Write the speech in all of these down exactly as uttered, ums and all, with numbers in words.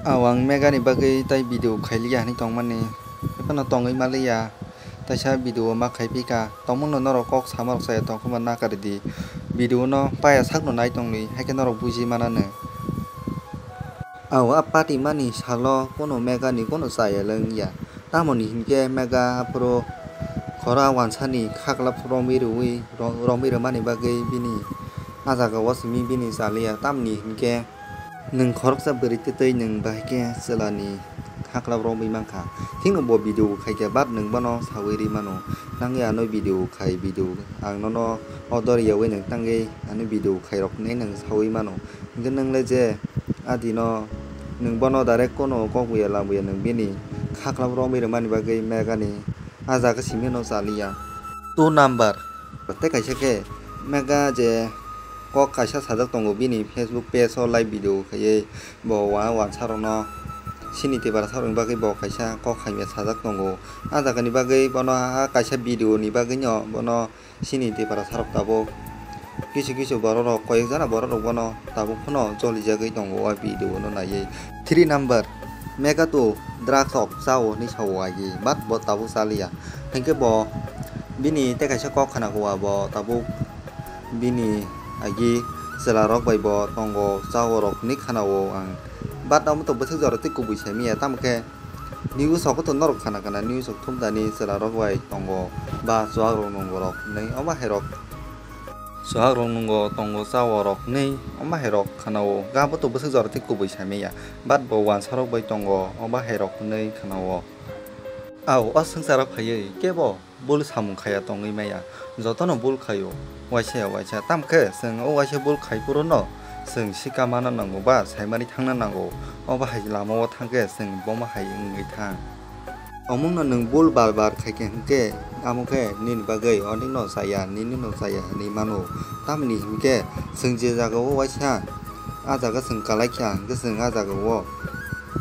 Aw, ang Megha ni bagwi tai video khailiya hinwi tongmani, ephano tongwi maliya, taisa video ma khai phika, tongmano norok kok sama rok chaya tongkhe ma nakaridi, video no paya sakno nai tongdi, haikhe norok buji mananw. Aw, a patimani salo kono Megha ni kono chaya le wngya, tamoni hinkhe Megha aphuru khoro a wansani khaklap romwi rwui, ro-, romwi rwmani bagwi bini a jaga o simi bini chaliya, tamoni hinkhe nwng khoroksa bwrwi twtwi nwng bahai khe chwlani khaklap romwi mankha. Thikno bo video khaikhe, but nwng bono saui rwi mano. Nangya ano video khai, video ang nono order yaui nwng tangwi ano video khairok hinwi nwng saui mano. Hinkhe nwng le je adino nwng bono direct kono kok buya lam buya nwng bini khaklap romwi rwmani bagwi Megha ni a jaga simi no chaliya. Two number. Tei kaisa khe Megha je kok kaisa sajak tongo bini Facebook page o live video khaiwi bo wa-, wansa rokno sini Tiprasa rokni bagwi bo kaisa kok hamya sajak tongo. A jaga ni bagwi bono a kaisa video ni bagwi no bono sini Tiprasa rok tabuk kisu kisu borok rok, koyek jana borok rok bono tabuk phano cholijagwi tongo o video no naiwi. Three number, Megha to drugs rok chao hinwi sao agi, but bo tabuk chaliya. Hinkhe bo bini tei kaisa kok khana kua, bo tabuk bini agi chwla rok bai bo tongo, chao rok hinwi khana o ang. But amo to bwswk jora tei kubui sai manya, tamo khe news rok to norok khana khana, news rok thumdani chwla rok bai tongo, ba chuak rok nungo rok hinwi, omo hai rok. Chuak rok nungo tongo, chao rok hinwi, omo hai rok khana o. Ga bo to bwswk jora tei kubui sai manya, but bo wansa rok bai tongo, omo hai rok hinwi khana o. Aw, o swngcharo phaiwi kebo bul samung khaiya tongwi maya, jotono bul khaio, waisa ya waisa. Tamo khe chwng o waisa bul khai phuru no chwng sika mana nango ba saimani thangna nango, obo hai lama o thang khe chwng bomo hai wngwi thang. Omungno nwng bul bar bar khaikhe hinkhe, amo khe nini bagwi onekno chaya, nini no chaya hinwi mano. Tamoni hinkhe chwng je jaga o waisa, a jaga chwng kalaikha hinkhe chwng a jaga o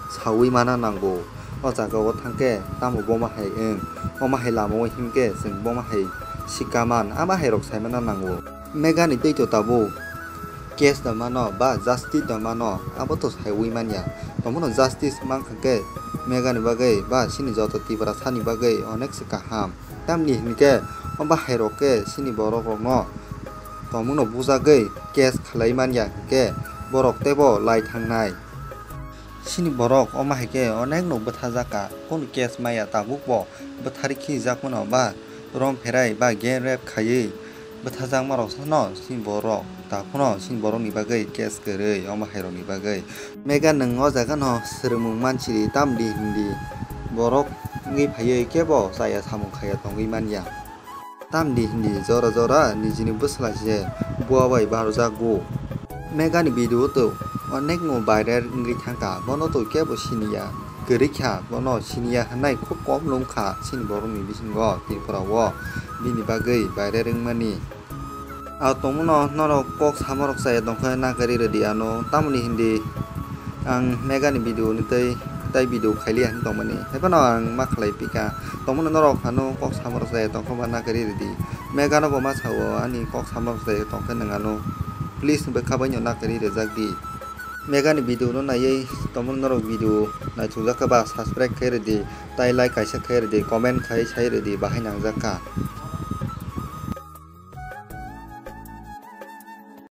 saui mana nango. O jaga o thangkhe tamo bomo hai wng, omo hai lama o hinkhe chwng bomo hai sika man, ama hai rok saimana nango. Megha ni twi to tabuk case da mano ba justice da mano, abo to saiwi manya. Tongmano justice mankha khe Megha ni bagwi ba chini joto Tiprasa ni bagwi onek se kaham. Tamni hinkhe o bahai rok khe chini borok rokno tongmano bujagwi case khlai manya hinkhe borok teibo lai thangnai. Chini borok omo hai khe onekno bwthajak kha, kunu case maya tabuk bo bwtharwi khijakmano ba rom pherai ba gang rape khaiwi bwthajakmarok sano chini borok, takhwno chini borokni bagwi case kwrwi omo hairokni bagwi. Megha nwng o jaga no swrwngmung mansiri tamdi hindi borok wngwi phaiwi kebo chaya samung khaiya tongwi manya. Tamdi hindi jora jora nijini bwsla se bua bai barjak go. Megha ni video to onekno viral wngwi thangkha, bono to kebo siniya, kwrwi kha, bono siniya hwnwi khub kom lungkha chini borokni bisingo Tripura o, bini bagwi viral wngmani. A tongmano norok kok samarok chaya tongkhe nakarwi rwdi ano, tamoni hindi ang Megha ni video ni tei tai video khailiya hinwi tongmani. Haiphano ang ma khlai pika. Tongmano norok ano kok samarok chaya tongkhe ma nakarwi rwdi. Megha no bo ma sao ani kok samarok chaya tongkhe nwng ano please bwkha bai no nakarwi rwjak di. Megha ni video no naiwi tongmano norok video naithokjak khe ba subscribe khai rwdi, tai like kaisa khai rwdi, comment khai sai rwdi, bahai nangjak kha.